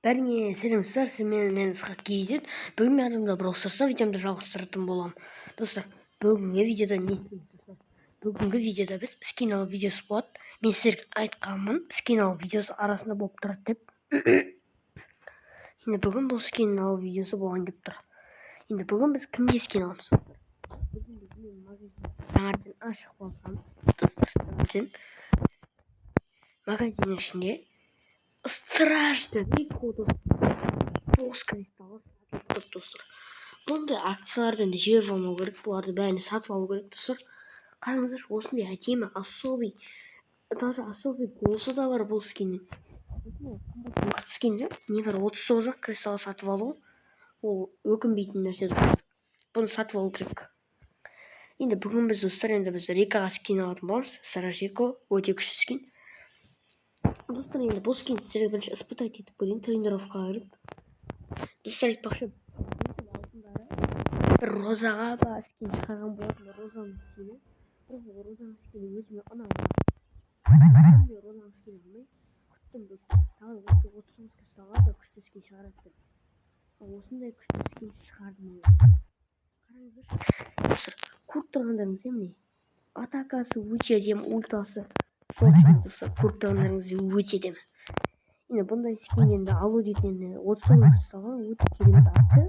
Бәріңе сәлем, достар! Сіздермен мен, Ысқақ KZ. Бүгін мен адамда Brawl Stars'та видеомды жалғастыратын боламын. Достар, бүгінгі видеода не істейміз, достар? Бүгінгі видеода біз скин алу видеосы болады. Мен сіздерге айтқанмын, скин алу видеосы арасында болып тұрады деп. Енді бүгін бұл скин алу видеосы болайын деп тұр. Енді бүгін біз кімге скин аламыз? Бүгін біз, мен магазин таңертең ашық болсам, достар, таңертең магазиннің ішінде Страшный Рико, достар, 9 кристаллы сатылып тұр, достар. Бұндай акцияларды енді жіберіп алмау керек, бұларды бәрін сатып алу керек, достар. Қараңыздаршы, осындай әдемі, особый, даже особый голосы да бар бұл скиннің. Мықты скин не бар, 39 ақ кристалл сатып алу ол өкінбейтін нәрсе, бұны сатып алу керек. Енді бүгін біз, достар, енді біз Рикаға скин алатын боламыз. Страж Рико өте күшті скин, достар. Енді бұл скин сіздерге бірінші испытать етіп көрейін, тренировкаға кіріп. Достар, айтпақшы, бір Розаға ба скин шығарған болатын, Розаның скині. Бірақ ол Розаның скині өзіме ұнамады. Мен Розаның скинін алмай күттім, достар, тағы осы 39 кристаллға да күшті скин шығарады деп. Ал осындай күшті скин шығарды маған. Қараңыздаршы, достар, көріп тұрғандарыңыз, міне, атакасы өте әдемі, ультасы сол, достар, көріп тұрғандарыңыз, өте әдемі. Енді бұндай скин енді алу дейтін, енді 39 кристаллға өте керемет акция.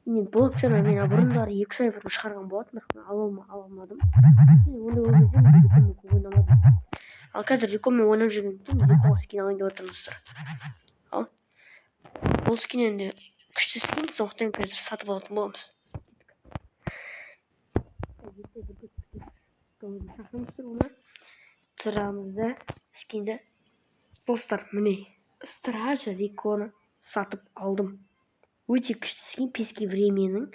Енді бұл акцияны мен бұрындары 2-3 ай бұрын шығарған болатын, бірақ мен ала алмадым. Ондай ол кезде мен Рикомен көп ойнамадым. Ал қазір Рикомен ойнап жүргендіктен, Рикоға скин алайын деп жатырмын, достар. Ал бұл скин енді күшті скин, сондықтан қазір сатып алатын боламыз. Бүркіт шақырамыз, оны тұрамыз да скинді. Достар, міне, Стража Риконы сатып алдым. Өте күшті скин, Пески временің.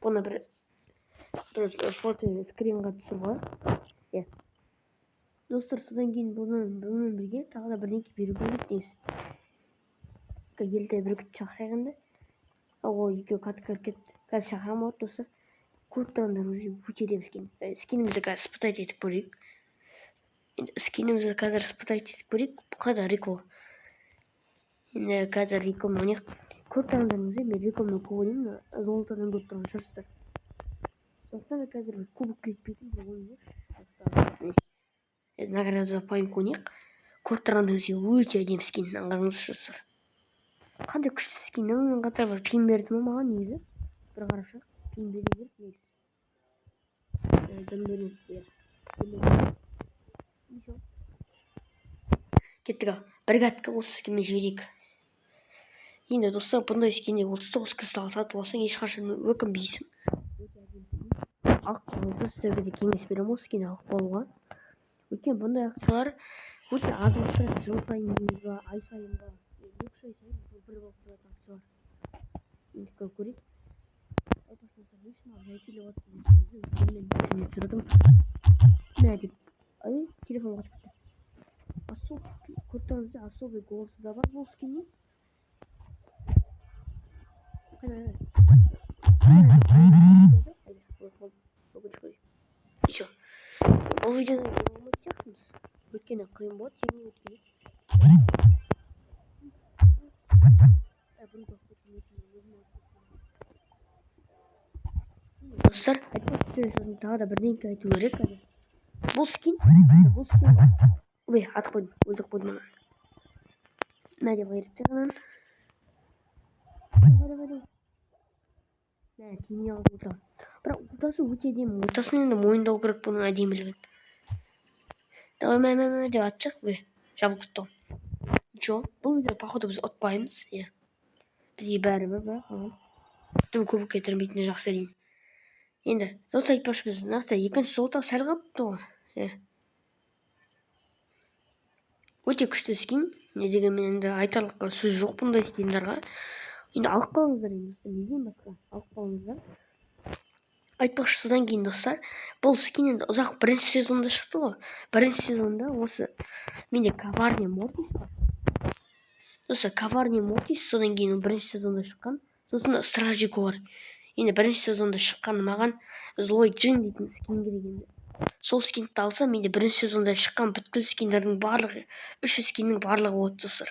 Бұны бір фото скринға түсіріп алайық, иә, достар. Содан кейін бұнымен бірге тағы да бірдеңке беру керек негізі. Елтай Бүркіт шақырайық енді. Ол екеуі катка кіріп кетті, қазір шақырамын. Болады, достар, көріп тұрғандарыңыздай, өте әдемі скин. Скинімізді қазір испытать етіп көрейік. Енді скинімізді қазір испытать етіп көрейік. Қайда Рико? Енді қазір Рикомен ойнайық. Көріп тұрғандарыңыздай, мен Рикомен көп ойнаймын, золотодан көріп тұрған шығарсыздар. Сондықтан да қазір біз кубок жетпейтін бір ойын. Награда за поимку ойнайық. Көріп тұрғандарыңыздай, өте әдемі скин. Қараңыздаршы, достар, қандай күшті скин. Онымен қатар бір пин берді ма маған? Негізі бір қарашақ пин беру керек негізі. Дым бермепті, иә. Кеттік. Ал бір катка осы скинмен жіберейік. Енді, достар, бұндай скинде 39 кристалл сатып алсаң, ешқашан өкінбейсің. Өте әдемі скин, алып қалыңыздар. Сіздерге де кеңес беремін осы скинді алып қалуға, өйткені бұндай акциялар өте аз болып тұрады. Жыл сайын дейміз ба, ай сайын ба, 2-3 ай сайын бір болып тұратын акциялар. Енді көрейік. Айтпақшы, достар, не үшін маған жай сөйлеп жатырсың десеңіздер, өйткені мен есіме түсірдім мә деп. Ай, телефон қашып кетті. Көріп тұрғаныңыздай, особый голосы да бар бұл скиннің. Қайда? Өкінішке орай, еще бұл видеоны жеңе алмайтын сияқтымыз, өйткені қиын болады жеңу, өйткені бұрын. Достар, айтпақшы, сіздерге сосын тағы да бірдеңке айту керек. Қазір бұл скин, ой, атып қойдым, өлтіріп қойдым ана. Мә деп айырып тастаған. Давай, давай, давай, мә, тимей қалды ультам. Бірақ ультасы өте әдемі, ультасын енді мойындау керек, бұның әдемілігін. Давай, мә, мә, мә деп атып ой, жабылып кетті ғой. Ничего, бұл видеода, походу, біз ұтпаймыз, иә, бізге бәрібір. Бірақ дым көбік кетірмейтіні жақсы, әрине. Енді, золото, айтпақшы, біз нақты екінші золото сәл қалыпты ғой, иә. Өте күшті скин, не дегенмен, енді айтарлыққа сөз жоқ бұндай скиндарға. Енді алып қалыңыздар енді, достар, не деймін басқа, алып қалыңыздар. Айтпақшы, содан кейін, достар, бұл скин енді ұзақ бірінші сезонда шықты ғой. Бірінші сезонда осы менде Коварный Мортис бар, достар, Коварный Мортис. Содан кейін бірінші сезонда шыққан, сосын Страж Рико бар. Енді бірінші сезонда шыққан маған Злой Джин дейтін скин керек. Енді сол скинді алсам, менде бірінші сезонда шыққан бүткіл скиндердің барлығы, үш скиннің барлығы болады, достар.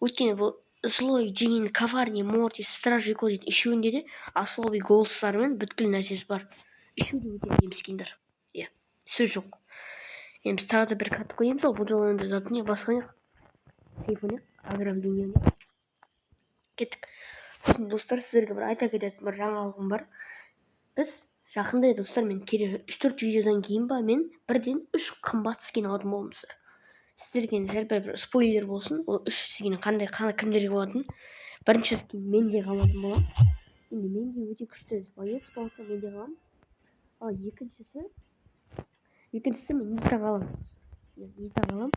Өйткені бұл злой Джин, коварный Мортис, страж Рико дейтін үшеуінде де особый голостары мен бүткіл нәрсесі бар. Үшеуі де өте әдемі скиндер. Иә, сөз жоқ. Енді біз тағы да бір каток ойнаймыз ғой. Бұл жолы енді заты не, басқа не, сейф ойнайық, ограбление ойнайық. Кеттік. Сосын, достар, сіздерге бір айта кететін бір жаңалығым бар. Біз жақында, достар, мен келесі 3-4 видеодан кейін ба, мен бірден үш қымбат скин алатын боламын, достар. Сіздерге енді сәл бір спойлер болсын, ол үш скин қандай, кімдерге болатынын. Бірінші скин менде қалатын боламын. Енді менде өте күшті боец болса, менде қаламын. Ал екіншісі мен Нитаға аламын. Иә, Нитаға аламын.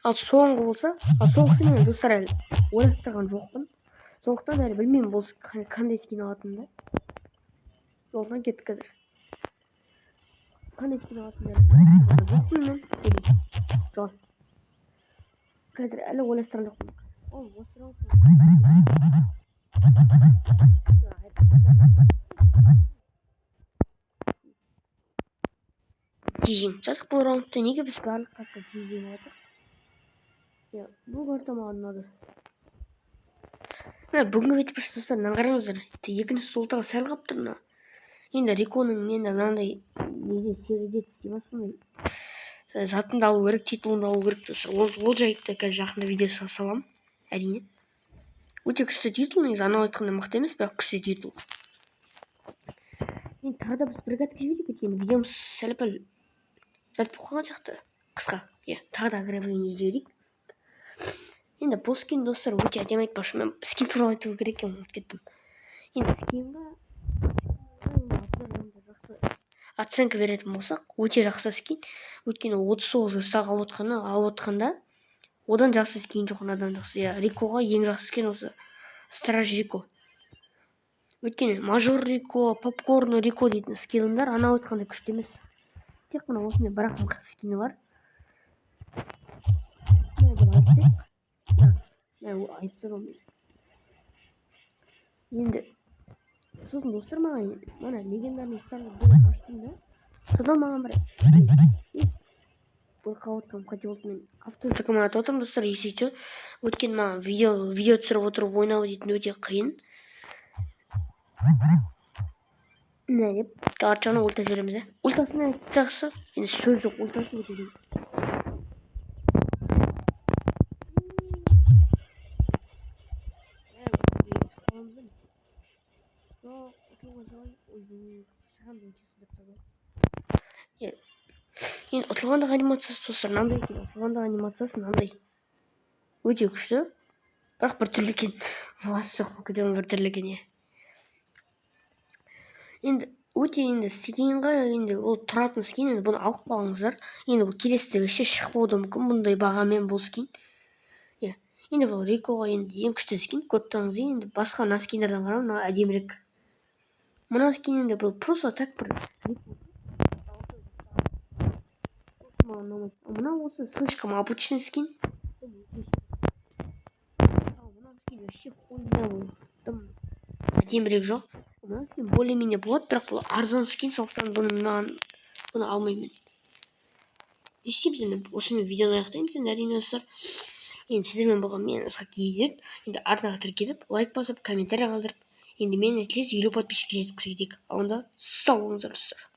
Ал соңғы болса, ал соңғысы мен, достар, әлі ойластырған жоқпын. Сондықтан әлі білмеймін бұл қандай скин алатынымды. Жолдан кеттік қазір. Қандай скин алатынымды жоқпын мен. Жоқ. Қазір әлі ойластырған жоқпын. Ол осы раунд. Жеңіп тастадық бұл раундты. Неге біз барлық карта жеңіп жатырмық? Иә, бұл карта маған ұнады. Мына бүгінгі видео, достар, мынаны қараңыздар. Екінші столдағы сәл қалып тұр мына. Енді Риконың енді мынандай неде середец дей ма, сондай затын да алу керек, титулын да алу керек, достар. Ол жайтты қазір жақында видео саламын, әрине. Өте күшті титул, негізі анау айтқандай мықты емес, бірақ күшті титул. Енді тағы да біз бір катка жіберейік, енді видеомыз сәл пәл зат болып қалған сияқты. Қысқа. Иә, тағы да ограбление жіберейік. Енді бұл скин, достар, өте әдемі. Айтпақшы, мен скин туралы айту керек екен, ұмытып кеттім. Енді скинға жақсы оценка беретін болсақ, өте жақсы скин. Өйткені 39 ұстақ алып отқанда одан жақсы скин жоқ, мынадан жақсы. Иә, Рикоға ең жақсы скин осы страж Рико. Өйткені мажор Рико, попкорн Рико дейтін скиндар анау айтқандай күшті емес. Тек қана осындай бір-ақ мықты скині бар. Мә деп айтсақ, мә, айтып тастадым мен. Енді сосын, достар, маған мына легендарный старды бүгін аштым да, содан маған бір бұл қалып қате болды. Мен автотыкым атып отырмын, достар, если че. Өйткені маған видео түсіріп отырып ойнау дейтін өте қиын. Міне деп арт жағынан ульта жібереміз, иә. Ультасына жақсы, енді сөз жоқ, ультасы өте. Енді ұтылғандағы анимациясы, достар, мынандай екен. Ұтылғандағы анимациясы мынандай, өте күшті, бірақ біртүрлі екен. Бас жоқ болып кетемін, біртүрлі екен, иә. Енді өте енді скинға енді ол тұратын скин, енді бұны алып қалыңыздар. Енді бұл келесіде вообще шықпауы да мүмкін бұндай бағамен бұл скин. Иә, енді бұл Рикоға енді ең күшті скин, көріп тұрғаныңыздай. Енді басқа мына скиндерден қарағанда мына әдемірек. Мына скин енді бұл просто так бір маған ұнамайды. Мынау осы слишком обычный скин. Мына скин вообще хуйня, бұл дым әдемірек жоқ. Мына скин более менее болады, бірақ бұл арзан скин, сондықтан бұны маған бұны алмаймын. Не істейміз енді? Осымен видеоны аяқтаймыз енді, әрине, достар. Енді сіздермен болған мен, Ысқақ Кизет. Енді арнаға тіркеліп, лайк басып, комментарий қалдырып, енді мені тез 50 подписчикке жеткізе кетейік. Ал онда сау болыңыздар, достар.